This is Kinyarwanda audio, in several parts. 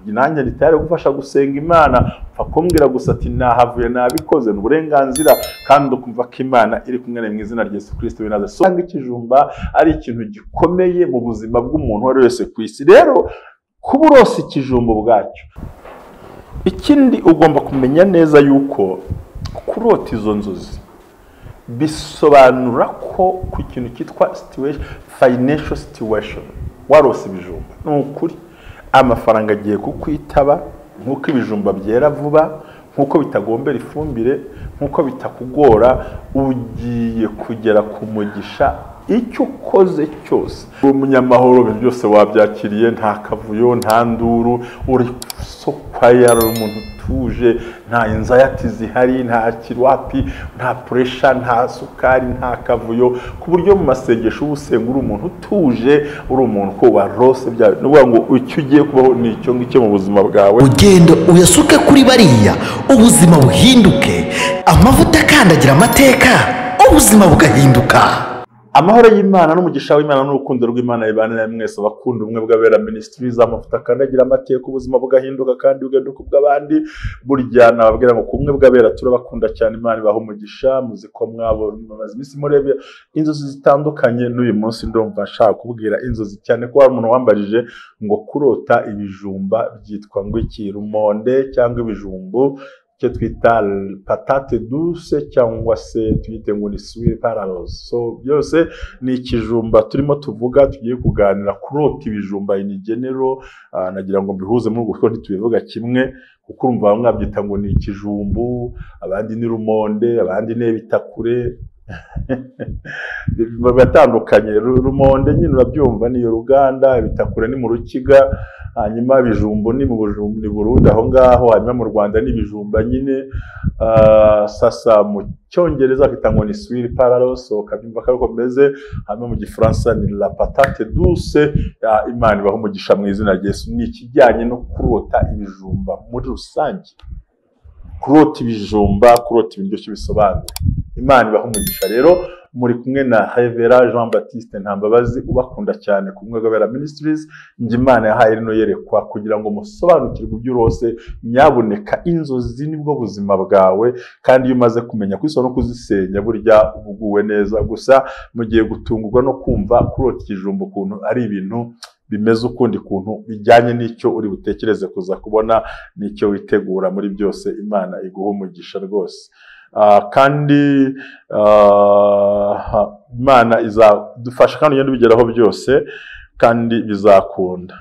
Nanjye ndi tayari gufasha gusenga Imana, upfa kumbwira gusa ati nahavuye nabikoze, ni uburenganzira, kandi ukumva ko Imana iri kumwe mu izina rya Yesu Kristo w'i Nazareti. So ikijumba ari ikintu gikomeye mu buzima bw'umuntu uwo ari wese ku isi. Rero kuba urose ikijumba ubwacyo, ikindi ugomba kumenya neza yuko kurota izo nzozi bisobanura ko ku kintu cyitwa situation, financial situation, warose ibijumba ni ukuri amafaranga agiye kukwitaba nk'uko ibijumba byera vuba, nk'uko bitagombera ifumbire, nk'uko bitakugora, ugiye kugera ku mugisha icyo ukoze cyose. Umunyamahoro ibintu byose wabyakiriye, nta kavuyo, nta nduru, uri sokwaya, umuntu utuje, nta anxiety zihari, nta kirwapi, nta pressure, nta sukari, nta kavuyo, ku buryo mu masengesho uba usenga uri umuntu utuje, uri umuntu ko warose bya nuvuga ngo icyo ugiye kubaho ni icyo ngicyo mu buzima bwawe. Ugenda uyasuke kuri bariya, ubuzima buhinduke, amavuta akandagira amateka, ubuzima bugahinduka. Amahoro y'Imana n'umugisha w'Imana n'urukundo rw'Imana bibane namwe mwese abakunda ubumwe bw'Abera Ministries. Amavuta akandagira amateka, ubuzima bugahinduka kandi bugahinduka ubw'abandi. Burya nababwira ngo kumwe bw'Abera turabakunda cyane, Imana ibaha umugisha. Muzi ko mwabona iminsi murebe inzozi zitandukanye, n'uyu munsi ndumva nshaka kubwira inzozi cyane ko hari umuntu wambajije ngo kurota ibijumba byitwa ngo iki, rumonde cyangwa ibijumbu, icyo twita patate douce cyangwa se tuyite ngo ni sweet potatoes. So byose ni ikijumba turimo tuvuga, tugiye kuganira kurota ibijumba in general. Nagira ngo mbihuze muri ubwo ntitubivuga kimwe, kuko urumva bamwe babyita ngo ni ikijumbu, abandi ni rumonde, abandi ni ibitakure. Batandukanye. Rumonde nyine urabyumva ni Ruganda, ibitakure ni mu Rukiga, hanyuma ibijumbu ni mu Bujumbura, Burundi aho ngaho, hanyuma mu Rwanda ni ibijumba nyine. Sasa mu Cyongereza bakita ngo ni sweet potatoes, so ukabyumva ko ariko bimeze. Hanyuma mu Gifaransa ni la patate douce. Imana ibaha umugisha mu izina rya Yesu. Ni ikijyanye no kurota ibijumba muri rusange, kurota ibijumba, kurota ibiryo bisobanura. Imana ibaha umugisha. Rero muri kumwe na Revera Jean Baptiste Ntambabazi ubakunda cyane ku bumwe bw'Abera Ministries. Njye Imana yahaye rino yerekwa kugira ngo musobanukirwe ibyo urose. Nyabuneka inzozi nibwo buzima bwawe, kandi iyo umaze kumenya kwisobanura no kuzisenya burya ubuguwe neza. Gusa mugiye gutungurwa no kumva kurota ikijumba ukuntu ari ibintu bimeze ukundi kuntu bijyanye n'icyo uri butekereze kuza kubona n'icyo witegura muri byose. Imana iguha umugisha rwose. Kandi Imana izadufasha kandi ugende ubigeraho byose kandi bizakunda.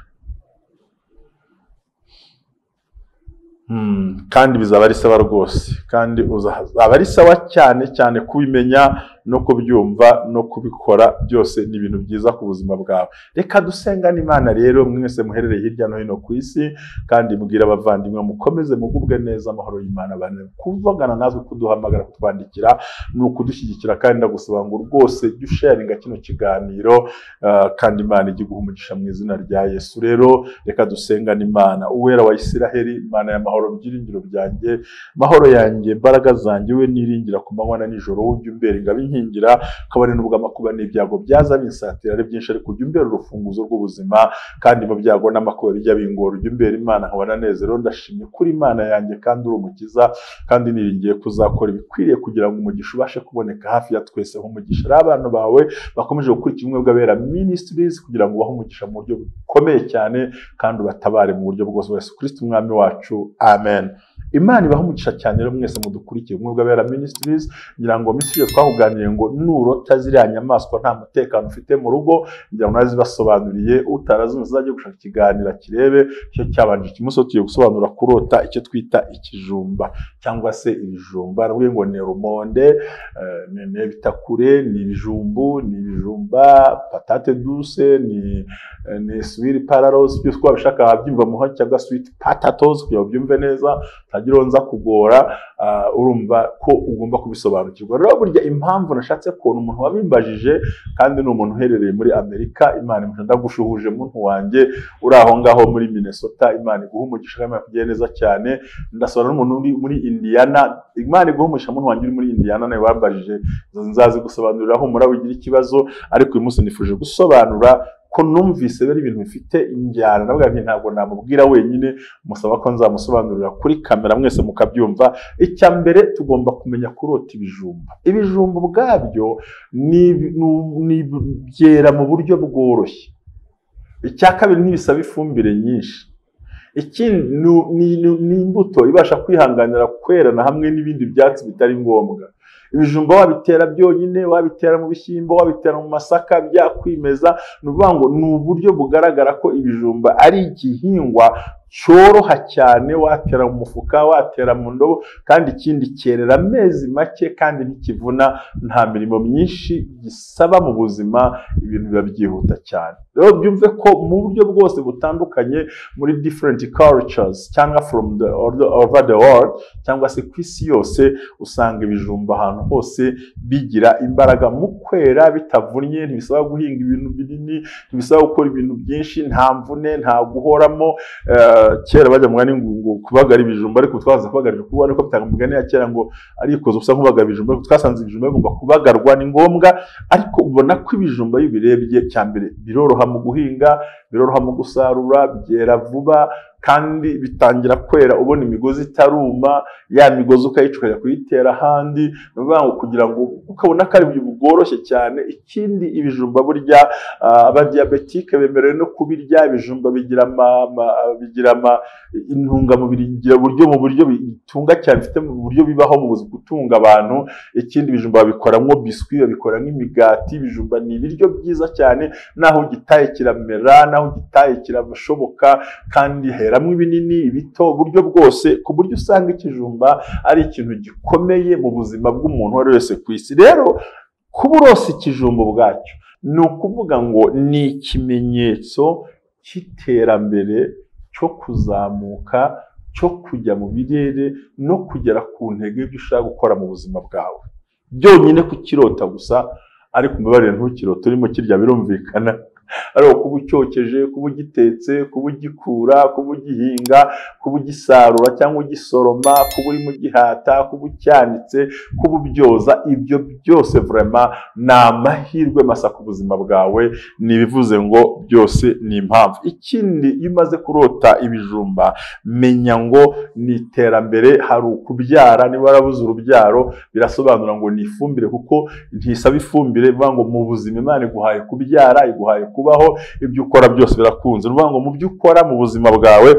Kandi bizaba ari sawa rwose, kandi uzaba ari sawa cyane cyane kubimenya no kubyumva no kubikora byose ni ibintu byiza ku buzima bwawe. Reka dusengane Imana rero mwese muherereye hirya no hino ku isi, kandi mbwira abavandimwe mukomeze mugubwe neza. Amahoro y'Imana bane kuvugana natwe, kuduhamagara, kutwandikira ni ukudushyigikira, kandi ndagusaba ngo rwose jya usharinga kino kiganiro, kandi Imana ijye iguha umugisha mu izina rya Yesu. Rero reka dusengane Imana. Uwera wa Isiraheli, Imana y'amahoro, byiringiro byanjye, mahoro yanjye, imbaraga zanjye, we niringira ku manywa na nijoro, ujye umbera ingabo inkingira, kabone nubwo amakuba n'ibyago byaza binsatira ari byinshi, ariko ujye umbera urufunguzo rw'ubuzima, kandi mu byago n'amakuba bijya bingora ujye umbera Imana nkabona nezero. Ndashimye kuri Imana yanjye kandi uri umukiza, kandi niringiye kuzakora ibikwiriye kugira ngo umugisha ubashe kuboneka hafi ya twese nk'umugisha. Ari abantu bawe bakomeje gukurikira ubumwe bw'Abera Ministries kugira ngo ubahe umugisha mu buryo bukomeye cyane, kandi ubatabare mu buryo bwose. Yesu Kristo umwami wacu, amen. Imana ibahe umugisha cyane rero mwese mudukurikiye ubumwe bw'Abera Ministries. Ngira ngo minsi yose twakuganiriye ngo nurota ziriya nyamaswa nta mutekano ufite mu rugo, ngira ngo nazibasobanuriye. Utarazi uzajye gushaka ikiganiro kirebe icyo cyabanje. Ikimuso tugiye gusobanura kurota icyo twita ikijumba cyangwa se ibijumba. Nabwiye ngo ni rumonde, ni bitakure, ni ibijumbu, ni ibijumba, patate douce, ni sweet potatoes. Byose uko wabishaka wabyumva muho, cyangwa sweet potatoes kugira ngo ubyumve neza, utagira nza kugora. Urumva ko ugomba kubisobanukirwa. Rero burya impamvu nashatse kubona umuntu wabimbajije, kandi ni umuntu uherereye muri Amerika, Imana imufashe. Ndagushuhuje muntu wanjye uri aho ngaho muri Minnesota, Imana iguhe umugisha kandi ikugire neza cyane. Ndasaba n'umuntu uri muri Indiana, Imana iguhe umugisha muntu wanjye uri muri Indiana, nawe wambajije nzazi gusobanurira aho muri wigira ikibazo. Ariko uyu munsi nifuje gusobanura ko numvise bari ibintu bifite injyana, navuga nti ntabwo namubwira wenyine, musaba ko nzamusobanurira kuri kamera mwese mukabyumva. Icya mbere tugomba kumenya kurota ibijumba. Ibijumba ubwabyo ni byera mu buryo bworoshye. Icya kabiri, ntibisaba ifumbire nyinshi. Ikindi ni imbuto ibasha kwihanganira kwerana hamwe n'ibindi byatsi bitari ngombwa. Ibijumba wabitera byonyine, wabitera mu bishyimbo, wabitera mu masaka, byakwimeza. Ni ukuvuga ngo ni uburyo bugaragara ko ibijumba ari igihingwa cyoroha cyane, watera mu mufuka, watera mu ndobo, kandi ikindi cyerera amezi make kandi ntikivuna, nta mirimo myinshi gisaba mu buzima, ibintu biba byihuta cyane. Rero byumve ko mu buryo bwose butandukanye, muri different cultures cyangwa from the over the world, cyangwa se ku isi yose, usanga ibijumba ahantu hose bigira imbaraga mu kwera bitavunnye, ntibisaba guhinga ibintu binini, ntibisaba gukora ibintu byinshi, nta mvune, nta guhoramo. Kera bajya mugani ngo kubagara ibijumba, ariko twaza kubagara ibijumba, ariko bitanga umugani ya kera ngo arikoze usa nk'ubagara ibijumba, ariko twasanze ibijumba bigomba kubagarwa, ni ngombwa. Ariko ubona ko ibijumba iyo ubirebye, cya mbere biroroha mu guhinga, biroroha mu gusarura, byera vuba, kandi bitangira kwera ubona imigozi itaruma, ya migozi ukayica ukajya kuyitera ahandi. Ni ukuvuga ngo kugira ngo ukabona ko ari uburyo bworoshye cyane. Ikindi, ibijumba burya abadiyabetike bemerewe no kubirya. Ibijumba bigira intungamubiri, bigira uburyo mu buryo bitunga cyane, bifite mu buryo bibaho mu buzima gutunga abantu. Ikindi, ibijumba babikoramo biswi, babikora nk'imigati. Ibijumba ni ibiryo byiza cyane, naho ugitaye kiramera, naho ugitaye kirashoboka, kandi heramo ibinini, ibito, uburyo bwose, ku buryo usanga ikijumba ari ikintu gikomeye mu buzima bw'umuntu uwo ari we wese ku isi. Rero kuba urose ikijumba ubwacyo ni ukuvuga ngo ni ikimenyetso cy'iterambere, cyo kuzamuka, cyo kujya mu birere no kugera ku ntego y'ibyo ushaka gukora mu buzima bwawe. Byonyine kukirota gusa, ariko umbabarire ntukirote urimo kirya, birumvikana, ariko kuba ucyokeje, kuba ugitetse, kuba ugikura, kuba ugihinga, kuba ugisarura cyangwa ugisoroma, kuba urimo ugihata, kuba ucyanitse, kuba ubyoza, ibyo byose vraiment ni amahirwe masa ku buzima bwawe, ni ibivuze ngo byose ni impamvu. Ikindi, iyo umaze kurota ibijumba, menya ngo ni iterambere, hari ukubyara. Niba warabuze urubyaro, birasobanura ngo ni ifumbire, kuko ntisaba ifumbire. Bivuga ngo mu buzima Imana iguhaye kubyara, iguhaye kubaho, ibyo ukora byose birakunze. Ni ukuvuga ngo mu byo ukora mu buzima bwawe,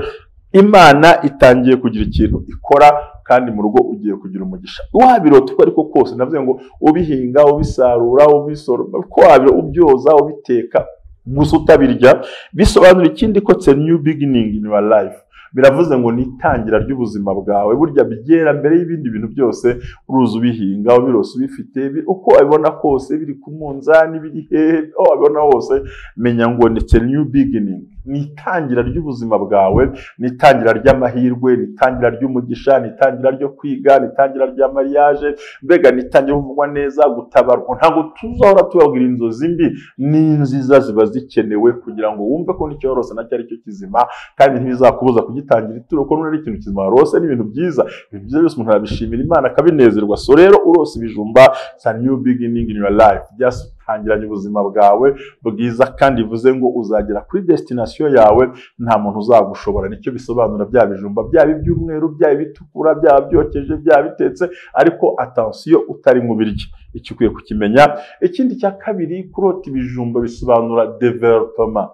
Imana itangiye kugira ikintu ikora, kandi mu rugo ugiye kugira umugisha. Wabirota uko ariko kose, navuze ngo ubihinga, ubisarura, ubisoroma, uko wabiro, ubyoza, ubiteka, gusa utabirya, bisobanura ikindi ko it's a new beginning in your life. Biravuze ngo ni itangira ry'ubuzima bwawe. Burya byera mbere y'ibindi bintu byose, uruzi ubihinga, ubirose, ubifite, uko wabibona kose, biri ku munzani, biri hehe, aho wabibona hose, menya ngo ni it's a new beginning, ni itangira ry'ubuzima bwawe, ni itangira ry'amahirwe, ni itangira ry'umugisha, ni itangira ryo kwiga, ni itangira rya mariage, mbega ni itangira kuvugwa neza, gutabarwa. Ntabwo tuzahora tubabwira inzozi mbi, n'inziza ziba zikenewe kugira ngo wumve ko n'icyo warose nacyo ari cyo kizima, kandi ntibizakubuza kugitangira ituro, ko n'uri ikintu kizima warose. Ni ibintu byiza, ibintu byiza byose umuntu arabishimira Imana akabinezerwa. So rero urose ibijumba, it's a new beginning in your life, just tangiranye ubuzima bwawe bwiza, kandi bivuze ngo uzagera kuri destination yawe, nta muntu uzagushobora. Nicyo bisobanura bya bijumba, byaba iby'umweru, byaba ibitukura, byaba byokeje, byaba bitetse, ariko attention, utari mu biryo, icyo ukwiye kukimenya. Ikindi cya kabiri, kurota ibijumba bisobanura development.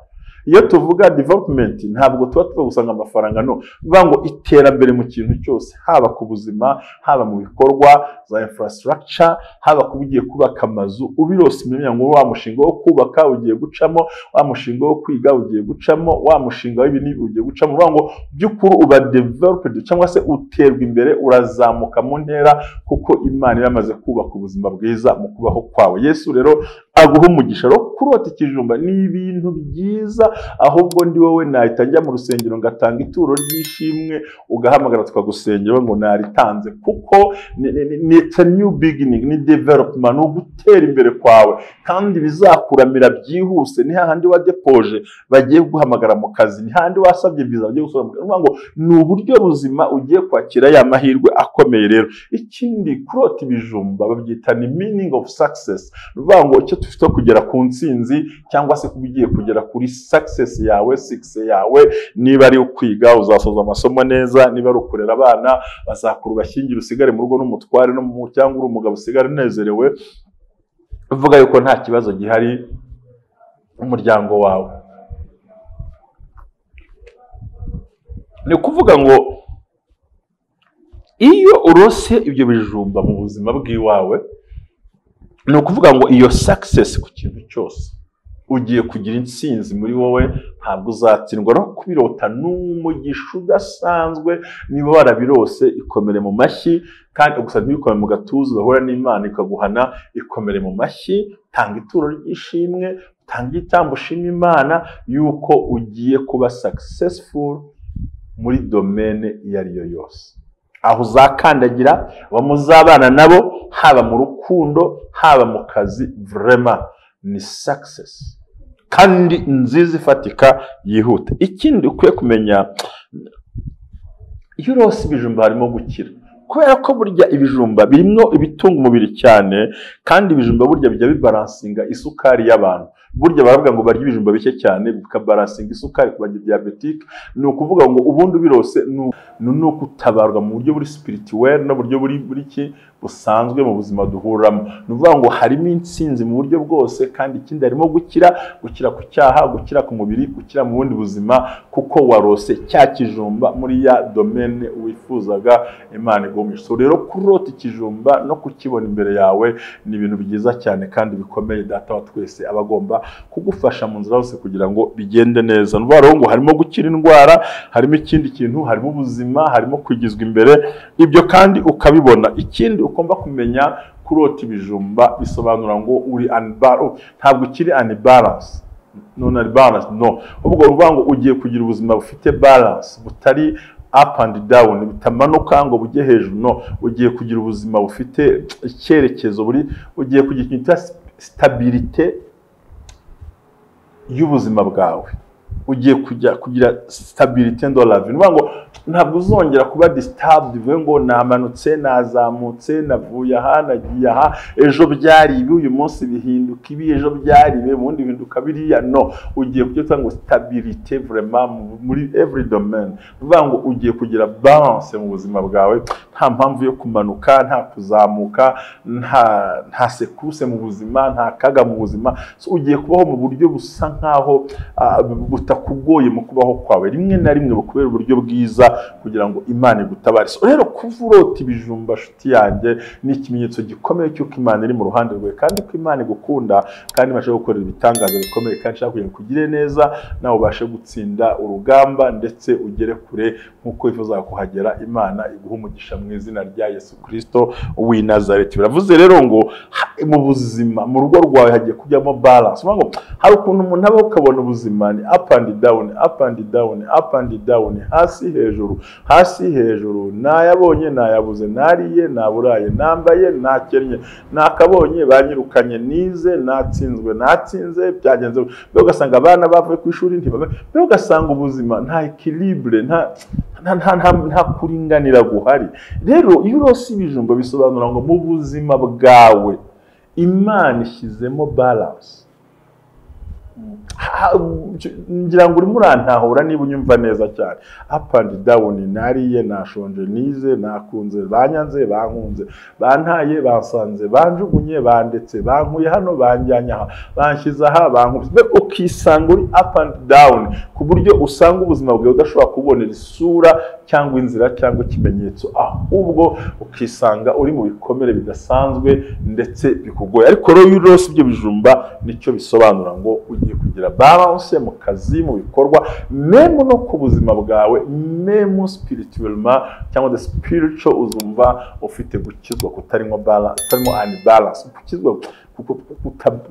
Iyo tuvuga development, ntabwo tuba tuvuga gusanga amafaranga, no bivuga ngo iterambere mu kintu cyose, haba ku buzima, haba mu bikorwa za infrastructure, haba kuba ugiye kubaka amazu. Ubirose, umenya ngo wa mushinga wo kubaka ugiye gucamo, wa mushinga wo kwiga ugiye gucamo, wa mushinga w'ibi n'ibi ugiye gucamo. Uvuga ngo by'ukuri uba developed cyangwa se uterwa imbere, urazamuka mu ntera, kuko Imana yamaze kubaka ubuzima bwiza mu kubaho kwawe. Yesu rero aguha umugisha. Rero kurota ikijumba ni ibintu byiza, ahubwo ndi wowe nahita njya mu rusengero ngatanga ituro ry'ishimwe, ugahamagara tukagusengera ngo naritanze, kuko ni it's a new beginning, ni development, ni ugutera imbere kwawe, kandi bizakubaho. Uzakuramira byihuse. Ni hahandi wadepoje bagiye guhamagara mu kazi, ni hahandi wasabye visa bagiye gusura mu kazi. Ngo ni uburyo buzima ugiye kwakira ya mahirwe akomeye. Rero ikindi, kurota ibijumba babyita ni meaning of success. Ni ngo icyo dufite kugera ku ntsinzi, cyangwa se kuba ugiye kugera kuri success yawe, success yawe. Niba ari ukwiga, uzasoza amasomo neza. Niba ari ukurera abana, bazakura ubashyingire, usigare mu rugo n'umutware no mu, cyangwa uri umugabo usigare unezerewe, uvuga yuko nta kibazo gihari umuryango wawe. Ni ukuvuga ngo iyo urose ibyo bijumba mu buzima bw'iwawe, ni ukuvuga ngo iyo success ku kintu cyose, ugiye kugira intsinzi muri wowe, ntabwo uzatsindwa. No kubirota ni umugisha udasanzwe. Niba warabirose, ikomere mu mashyi, kandi gusa ntibikome mu gatuza ugahura n'Imana ikaguhana. Ikomere mu mashyi, tanga ituro ry'ishimwe, tanga igitambo ushima Imana yuko ugiye kuba successful muri domaine iyo ari yo yose, aho uzakandagira, muzabana nabo, haba mu rukundo, haba mu kazi. Vraiment ni success kandi nziza, ifatika, yihuta. Ikindi ukwiye kumenya, iyo urose ibijumba harimo gukira, kubera ko burya ibijumba birimo ibitunga umubiri cyane, kandi ibijumba burya bijya bibalansinga isukari y'abantu. Burya baravuga ngo barya ibijumba bike cyane bikabalansinga isukari ku badiyabetike. Ni ukuvuga ngo ubundi ubirose ni ukutabarwa mu buryo buri spirituel no buryo buri ki busanzwe mu buzima duhuramo. Ni ukuvuga ngo harimo intsinzi mu buryo bwose, kandi ikindi harimo gukira, gukira ku cyaha, gukira ku mubiri, gukira mu bundi buzima, kuko warose cya kijumba muri ya domaine wifuzaga. Imana igumisha. So rero kurota ikijumba no kukibona imbere yawe ni ibintu byiza cyane kandi bikomeye. Data wa twese aba agomba kugufasha mu nzira zose kugira ngo bigende neza. Ni ukuvuga ngo harimo gukira indwara, harimo ikindi kintu, harimo ubuzima, harimo kwigizwa imbere, ibyo kandi ukabibona. Ikindi ugomba kumenya, kurota ibijumba bisobanura ngo uri ntabwo ukiri unbalance, no unbalance, no, ubwo uvuga ngo ugiye kugira ubuzima bufite balance, butari up and down, bitamanuka ngo bujye hejuru, no, ugiye kugira ubuzima bufite icyerekezo, buri ugiye kugira ikintu cya stabilité y'ubuzima bwawe, ugiye kujya kugira stabilité dans la vie. Ngo ntabwo uzongera kuba disturbed, bivuye ngo namanutse, nazamutse, navuye aha, nagiye aha, ejo byari ibi, uyu munsi bihinduka ibi, ejo byari ibi, ubundi bihinduka biriya. No, ugiye kugira ngo stabilité vraiment muri every domain. Bivuga ngo ugiye kugira balance mu buzima bwawe, nta mpamvu yo kumanuka, nta kuzamuka, nta secousse mu buzima, nta kaga mu buzima. So, ugiye kubaho mu buryo busa nkaho butakugoye mu kubaho kwawe, rimwe na rimwe bukubera uburyo bwiza kugira ngo Imana igutabare. So rero kuva urota ibijumba, nshuti yanjye, ni ikimenyetso gikomeye cy'uko Imana iri mu ruhande rwawe, kandi ko Imana igukunda, kandi ibasha gukorera ibitangaza bikomeye, kandi ishaka kugira ngo ikugire neza, nawe ubashe gutsinda urugamba ndetse ugere kure nk'uko wifuza kuhagera. Imana iguha umugisha mu izina rya Yesu Kristo w'i Nazareti. Biravuze rero ngo mu buzima, mu rugo rwawe hagiye kujyamo balance. Ngo hari ukuntu umuntu aba ukabona ubuzima ni up and down, up and down, up and down, hasi hejuru, hasi hejuru, nayabonye, nayabuze, nariye, naburaye, nambaye, nakennye, nakabonye, banyirukanye, nize, natsinzwe, natsinze, byagenze. Ugasanga abana bavuye ku ishuri ntibabe, ugasanga ubuzima nta équilibre, nta kuringanira guhari. Rero iyo urose ibijumba bisobanura ngo mu buzima bwawe Imana ishyizemo balance. Ngira ngo urimo urantahura niba unyumva neza cyane. Up and down, nariye, nashonje, nize, nakunze, banyanze, bankunze, bantaye, bansanze, banjugunye, bandetse, bankuye hano, banjyanye aha, banshyize aha, bankubise, ukisanga uri up and down, ku buryo usanga ubuzima bwawe udashobora kubonera isura cyangwa inzira cyangwa ikimenyetso, ahubwo ukisanga uri mu bikomere bidasanzwe ndetse bikugoye. Ariko rero iyo urose ibyo bijumba, nicyo bisobanura, ngo ugiye kugira balance mu kazi, mu bikorwa, même no ku buzima bwawe, même spirituellement cyangwa the spiritual, uzumva ufite gukizwa kutarimo balance, kutarimo unbalance, gukizwa Kuko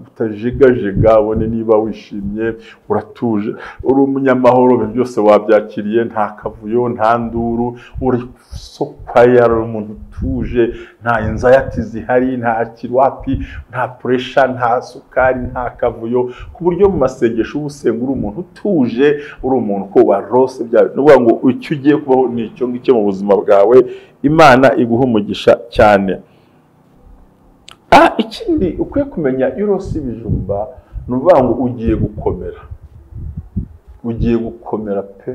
utajegajega, ubone niba wishimye, uratuje, uri umunyamahoro, ibintu byose wabyakiriye, nta kavuyo, nta nduru, uri so quiet, uri umuntu utuje, nta anxiety zihari, nta kirwapi, nta pressure, nta sukari, nta kavuyo, ku buryo mu masengesho uba usenga uri umuntu utuje, uri umuntu ko warose bya. Ni ukuvuga ngo icyo ugiye kubaho ni icyo ngicyo mu buzima bwawe. Imana iguha umugisha cyane. Ikindi ukwiye kumenya, iyo urose ibijumba ni ukuvuga ngo ugiye gukomera, ugiye gukomera pe.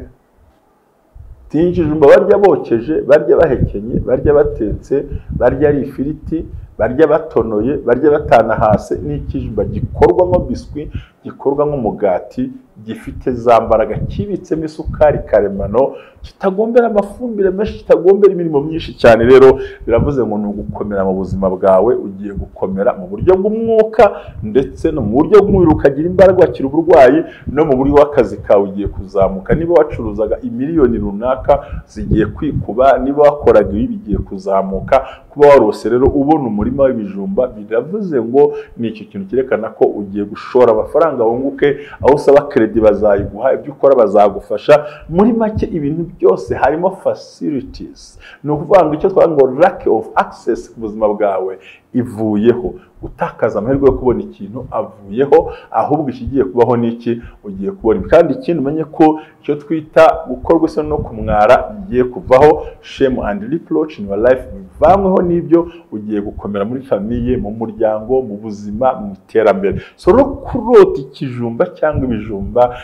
Ikijumba barya bokeje, barya bahekenye, barya batetse, barya ari ifiriti, barya batonoye, barya batanahase. Ni ikijumba gikorwamo biswi, gikorwa nk'umugati, gifite za mbaraga, kibitsemo isukari karemano, kitagombera amafumbire menshi, kitagombera imirimo myinshi cyane. Rero biravuze ngo ni ugukomera mu buzima bwawe, ugiye gukomera mu buryo bw'umwuka ndetse no mu buryo bw'umubiri, ukagira imbaraga, wakira uburwayi, no mu buryo bw'akazi kawe ugiye kuzamuka. Niba wacuruzaga imiliyoni runaka zigiye kwikuba, niba wakoraga ibi bigiye kuzamuka. Kuba warose rero ubona umurima w'ibijumba biravuze ngo ni icyo kintu cyerekana ko ugiye gushora amafaranga wunguke, aho usaba kredi bazayiguha, ibyo ukora bazagufasha. Muri make ibintu byose harimo facilities, ni ukuvuga ngo icyo twavuga ngo lack of access ku buzima bwawe ivuyeho, gutakaza amahirwe yo kubona ikintu avuyeho, ahubwo ikigiye kubaho ni iki? Ugiye kubona. Kandi ikindi umenye ko icyo twita gukorwa isoni no kumwara bigiye kuvaho, shame and reproach in your life bivanyweho n'ibyo. Ugiye gukomera muri famille, mu muryango, mu buzima, mu iterambere. So rero kurota ikijumba cyangwa ibijumba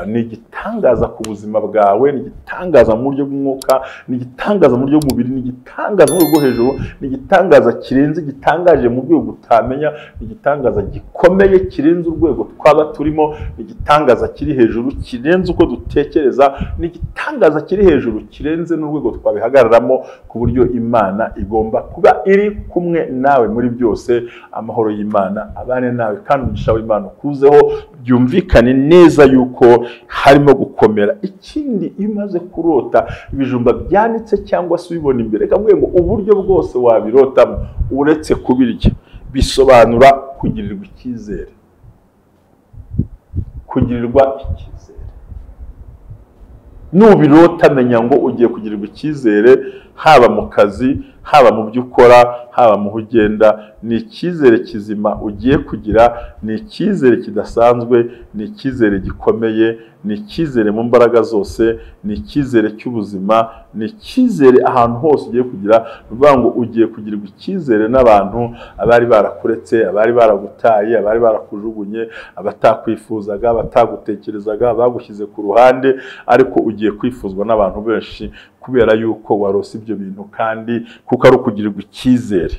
ni igitangaza ku buzima bwawe, ni igitangaza mu buryo bw'umwuka, ni igitangaza mu buryo bw'umubiri, ni igitangaza mu buryo bwo hejuru, ni igitangaza kirenze, gitangaje mu rwego utamenya, ni igitangaza gikomeye kirenze urwego twaba turimo, ni igitangaza kiri hejuru kirenze uko dutekereza, ni igitangaza kiri hejuru kirenze n'urwego twabihagararamo, ku buryo Imana igomba kuba iri kumwe nawe muri byose. Amahoro y'Imana abane nawe kandi umugisha w'Imana ukuzeho, byumvikane neza yuko harimo gukomera. Ikindi, iyo umaze kurota ibijumba byanitse cyangwa se ubibona imbere, reka mvuge ngo uburyo bwose wabirotamo uretse kubirya, bisobanura kugirirwa icyizere, kugirirwa icyizere. Nubirota menya ngo ugiye kugirirwa icyizere, haba mu kazi, haba mu byo ukora, haba mu ugenda. Ni icyizere kizima ugiye kugira, ni icyizere kidasanzwe, ni icyizere gikomeye, ni icyizere mu mbaraga zose, ni icyizere cy'ubuzima, ni icyizere ahantu hose ugiye kugira. Ni ukuvuga ngo ugiye kugirirwa icyizere n'abantu abari barakuretse, abari baragutaye, abari barakujugunye, abatakwifuzaga, abatagutekerezaga, bagushyize ku ruhande, ariko ugiye kwifuzwa n'abantu benshi kubera yuko warose ibyo bintu, kandi kuko ari ukugirirwa icyizere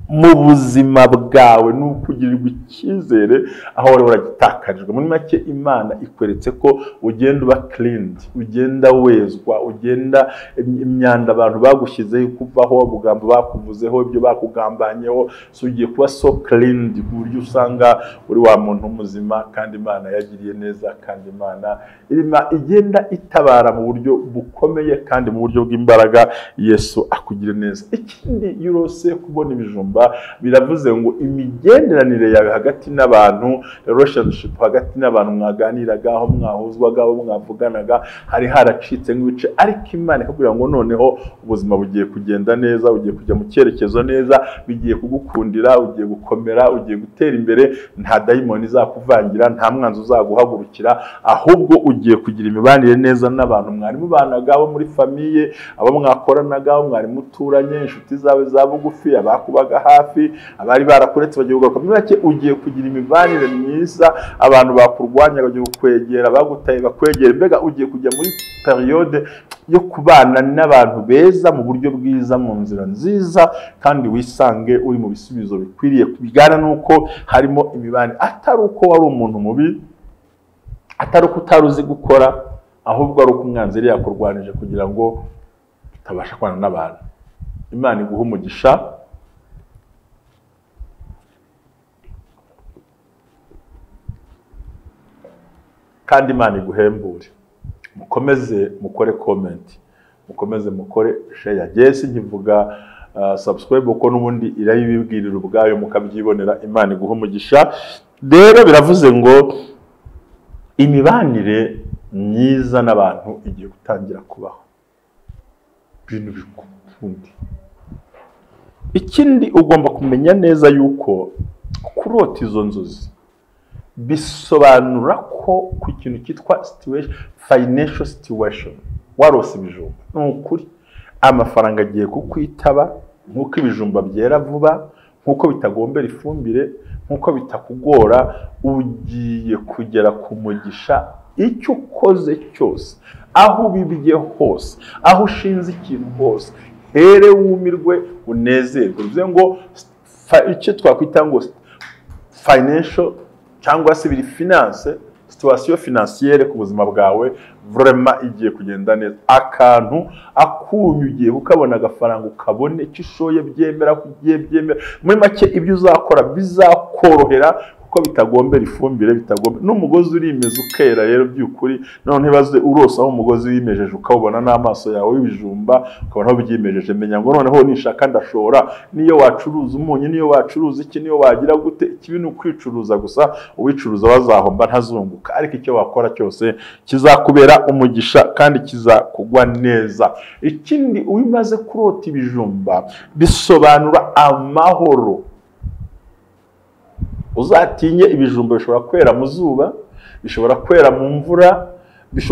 mu buzima bwawe, ni ukugirirwa icyizere aho wari waragitakarijwe. Muri make Imana ikweretse ko ugenda uba cleaned, ugenda wezwa, ugenda imyanda abantu bagushyizeho kuvaho, ubugambo bakuvuzeho, ibyo bakugambanyeho, so ugiye kuba so cleaned ku buryo usanga uri wa muntu muzima, kandi Imana yagiriye neza, kandi Imana irima igenda itabara mu buryo bukomeye kandi mu buryo bw'imbaraga. Yesu akugire neza. Ikindi, iyo urose kubona ibijumba biravuze ngo imigenderanire yawe hagati n'abantu, relationship hagati n'abantu mwaganiraga, aho mwahuzwaga, aho mwavuganaga, hari haracitse nk'ibice, ariko Imana ikakubwira ngo noneho ubuzima bugiye kugenda neza, ugiye kujya mu cyerekezo neza, bigiye kugukundira, ugiye gukomera, ugiye gutera imbere, nta dayimoni izakuvangira, nta mwanzi uzaguhagurukira, ahubwo ugiye kugira imibanire neza n'abantu mwari mubanaga, abo muri famille, abo mwakoranaga, abo mwari muturanye, inshuti zawe za bugufi, abakubaga hafi, abari barakuretse bagiye kugaruka. Muri make ugiye kugira imibanire myiza, abantu bakurwanya bagiye kukwegera, bagutaye bakwegera. Mbega ugiye kujya muri periode yo kubana n'abantu beza mu buryo bwiza, mu nzira nziza, kandi wisange uri mu bisubizo bikwiriye, bigana nuko harimo imibanire, atari uko wari umuntu mubi, atari uko utari uzi gukora, ahubwo ari uko umwanzi yari yakurwanije kugira ngo utabasha kubana n'abantu. Imana iguhe umugisha. Kandi Imana iguhembure. Mukomeze mukore comment, mukomeze mukore share. Jye nkivuga subscribe, kuko n'ubundi irayibibwirira ubwayo mukabyibonera. Imana iguha umugisha. Rero biravuze ngo imibanire myiza n'abantu igiye gutangira kubaho, ibintu bikundi. Ikindi ugomba kumenya neza yuko kurota izo nzozi bisobanura ko ku kintu cyitwa situation, financial situation, warose ibijumba, ni ukuri amafaranga agiye kukwitaba nk'uko ibijumba byera vuba, nk'uko bitagombera ifumbire, nk'uko bitakugora, ugiye kugera ku mugisha. Icyo ukoze cyose, aho ubibye hose, aho ushinze ikintu hose, here wumirwe unezerwe. Bivuze ngo icyo twakwita ngo financial cyangwa se biri finance, situation financière ku buzima bwawe vraiment igiye kugenda neza. Akantu akunyu ugiye kukabona, agafaranga ukabone, icyo ushoye byemera, kugiye byemera. Muri make ibyo uzakora bizakorohera kuko bitagombera ifumbire, bitagombera n'umugozi urimeza ukera. Rero by'ukuri none ntibaze urose aho umugozi wimejeje, ukawubona n'amaso yawe w'ibijumba, ukabona aho byimejeje, menya ngo noneho nishaka ndashora. Niyo wacuruza umunyu, niyo wacuruza iki, niyo wagira gute, ikibi ni ukwicuruza gusa. Uwicuruza bazahomba, ntazunguka, ariko icyo wakora cyose kizakubera umugisha kandi kizakugwa neza. Ikindi, iyo umaze kurota ibijumba bisobanura amahoro. Uzatinye ibijumba, bishobora kwera mu zuba, bishobora kwera mu mvura,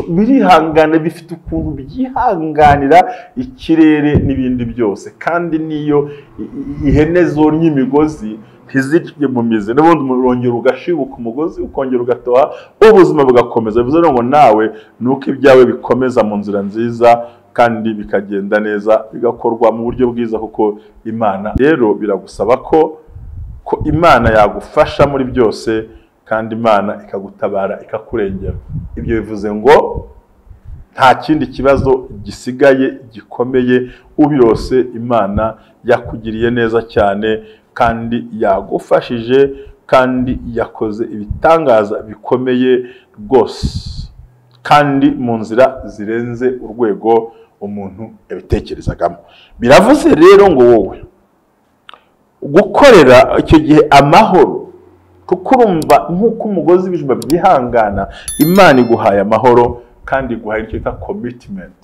birihangana, bifite ukuntu byihanganira ikirere n'ibindi byose. Kandi niyo ihene zonnye imigozi ntizirye mu mizi, n'ubundi urongera ugashibuka umugozi, ukongera ugatoha, ubuzima bugakomeza. Bivuze ngo nawe ni uko ibyawe bikomeza mu nzira nziza kandi bikagenda neza, bigakorwa mu buryo bwiza, kuko Imana rero biragusaba ko Imana yagufasha muri byose, kandi Imana ikagutabara, ikakurengera. Ibyo bivuze ngo nta kindi kibazo gisigaye gikomeye ubirose. Imana yakugiriye neza cyane kandi yagufashije kandi yakoze ibitangaza bikomeye rwose, kandi mu nzira zirenze urwego umuntu yabitekerezagamo. Biravuze rero ngo wowe gukorera icyo gihe amahoro, kuko urumva nk'uko umugozi w'ibijumba byihangana, Imana iguhaye amahoro kandi iguhaye icyo bita commitment,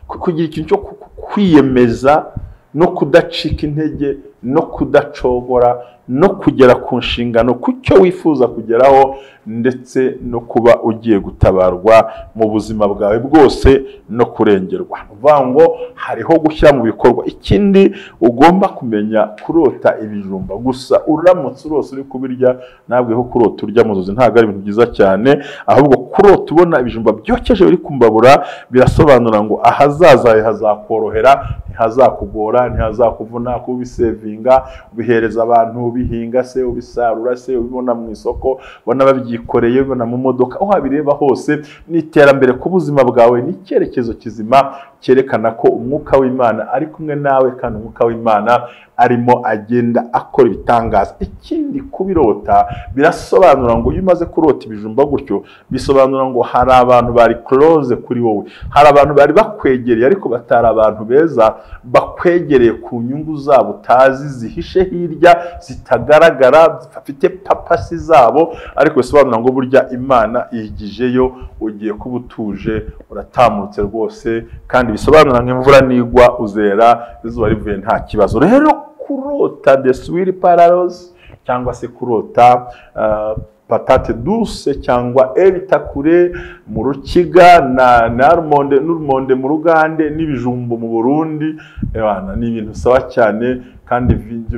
kugira ikintu cyo kwiyemeza no kudacika intege no kudacogora no kugera ku nshingano, ku cyo wifuza kugeraho, ndetse no kuba ugiye gutabarwa mu buzima bwawe bwose no kurengerwa. Uvuga ngo hariho gushyira mu bikorwa. Ikindi ugomba kumenya, kurota ibijumba gusa uramutse urose uri kubirya, ntabwo ho kurota urya mu nzozi ntabwo ari ibintu byiza cyane, ahubwo kurota ubona ibijumba byokeje biri kumbabura birasobanura ngo ahazaza hazakorohera, ntihazakugora, ntihazakuvuna kubisevinga, ubihereza abantu, ubihinga se, ubisarura se, ubibona mu isoko, ubona babyikoreye, ubibona mu modoka, aho wabireba hose ni iterambere ku buzima bwawe, ni icyerekezo kizima cyerekana ko umwuka w'Imana ari kumwe nawe, kandi umwuka w'Imana arimo agenda akora ibitangaza. Ikindi, kubirota birasobanura ngo iyo umaze kurota ibijumba gutyo, bisobanura ngo hari abantu bari close kuri wowe, hari abantu bari bakwegereye ariko batari abantu beza, bakwegereye ku nyungu zabo utazi, zihishe hirya, zitagaragara, bafite purpose zabo, ariko bisobanura ngo burya Imana iyigijeyo, ugiye kuba utuje, uratamutse rwose, kandi bisobanura ngo imvura nigwa uzera, izuba rivuye nta kibazo. Rero kurota the sweet pararos, cyangwa se kurota patate douce, cyangwa ebitakure mu Rukiga na almonde n'urumonde mu Rugande n'ibijumbo mu Burundi, ebana ni ibintu sawa cyane. Kandi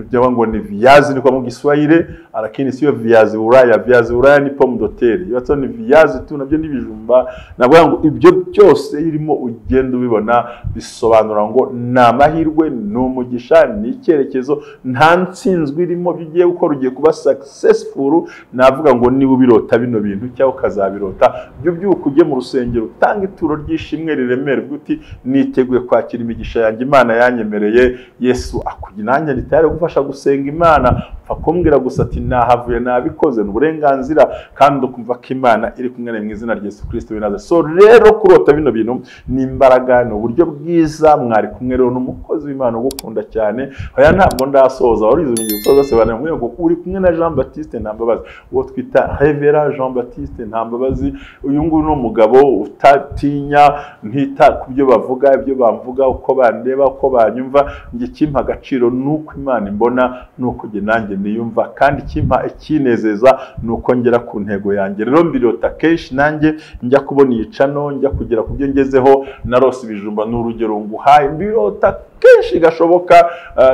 byaba ngo ni viazi ni kwa mu Kiswahili, lakini sio viazi Ulaya. Viazi Ulaya ni pomme de terre, iyo ni viazi tu nabyo ni ibijumba. Navuga ngo ibyo byose irimo ugenda ubibona bisobanura ngo ni amahirwe, ni umugisha, ni icyerekezo, nta ntsinzwe irimo, ibyo ugiye gukora ugiye kuba successful. Navuga ngo niba ubirota bino bintu cyangwa ukazabirota, byo byuka ujye mu rusengero utanga ituro ry'ishimwe riremera, uti niteguye kwakira imigisha yanjye Imana yanyemereye. Yesu akugira nanjye ndi tayari gufasha gusenga Imana, Apfa kumbwira gusa ati nahavuye nabikoze, ni uburenganzira, kandi ukumva ko Imana iri kumwe nawe mu izina rya Yesu Kristo w'i Nazareti. So rero kurota bino bintu ni imbaraga, ni uburyo bwiza. Mwari kumwe rero n'umukozi w'Imana ugukunda cyane. Oya, ntabwo ndasoza, warize mu gisoza se bana ngo uri kumwe na Jean Baptiste Ntambabazi, uwo twita Revera Jean Baptiste Ntambabazi. Uyu nguyu ni umugabo utatinya, ntita ku byo bavuga, ibyo bamvuga, uko bandeba, uko banyumva. Njye kimpa agaciro nuko Imana imbona, nuko njye nanjye niyumva, kandi kimpa ikinezeza nuko ngera ku ntego yanjye. Rero mbirota kenshi nanjye njya kubona iyi channel, njya kugera ku byo ngezeho. Narose ibijumba, ni urugero nguhaye, mbirota kenshi gashoboka.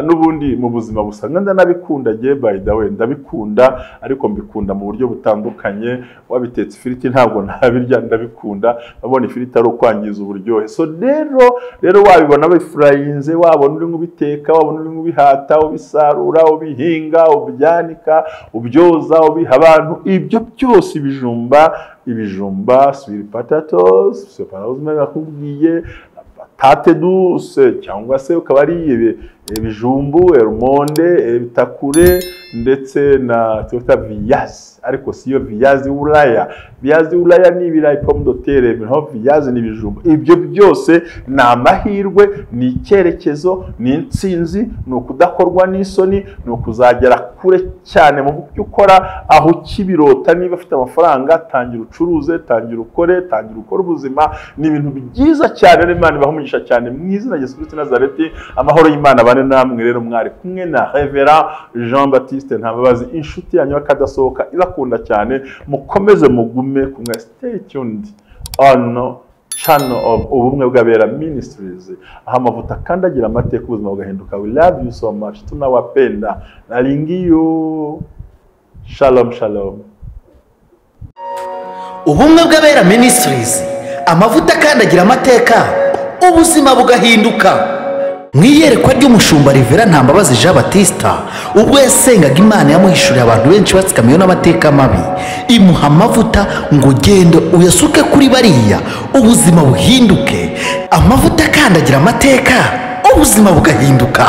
N'ubundi mu buzima busanzwe ndanabikunda, njye by the way ndabikunda, ariko mbikunda mu buryo butandukanye. Wabitetse ifiriti ntabwo nabirya, ndabikunda, ndabona ifiriti ari ukwangiza uburyohe. So rero wabibona bifurayinze, wabona uri nk'ubiteka, wabona uri nk'ubihata, ubisarura, ubihinga, ubyanika, ubyoza, ubiha abantu, ibyo byose ibijumba, sweet potatoes, nakubwiye patate douce, cyangwa se ukaba ari ibijumbu, erumonde, ibitakure, ndetse na twita viazi, ariko siyo viazi ulaya. Viazi ulaya ni ibirayi, pomme de terre, naho viazi ni ibijumba. Ibyo byose ni amahirwe, ni icyerekezo, ni intsinzi, ni ukudakorwa n'isoni, ni ukuzagera kure cyane mu byo ukora. Aho ukibirota, niba ufite amafaranga, tangira ucuruze, tangira ukore, tangira ukore ubuzima. Ni ibintu byiza cyane. Rero Imana ibahe umugisha cyane mu izina rya Yesu Kristo Nazareti. Amahoro y'Imana abane namwe. Rero mwari kumwe na Revera Jean Baptiste Ntambabazi, inshuti yanyu y'akadasohoka ibakunda cyane. Mukomeze mugume kumwe, stay tuned on channel of Ubumwe bw'Abera Ministries, aho amavuta akandagira amateka, ubuzima bugahinduka. We love you so much, tunawapenda nalingiyo. Shalom shalom. Ubumwe bw'Abera Ministries, amavuta akandagira amateka, ubuzima bugahinduka. Mu iyerekwa ry'umushumba Revera Ntambabazi Jean Baptiste, ubwo yasengaga Imana yamuhishuriye abantu benshi batsikamiwe n'amateka mabi, imuha amavuta ngo ugende uyasuke kuri bariya, ubuzima buhinduke. Amavuta akandagira amateka, ubuzima bugahinduka.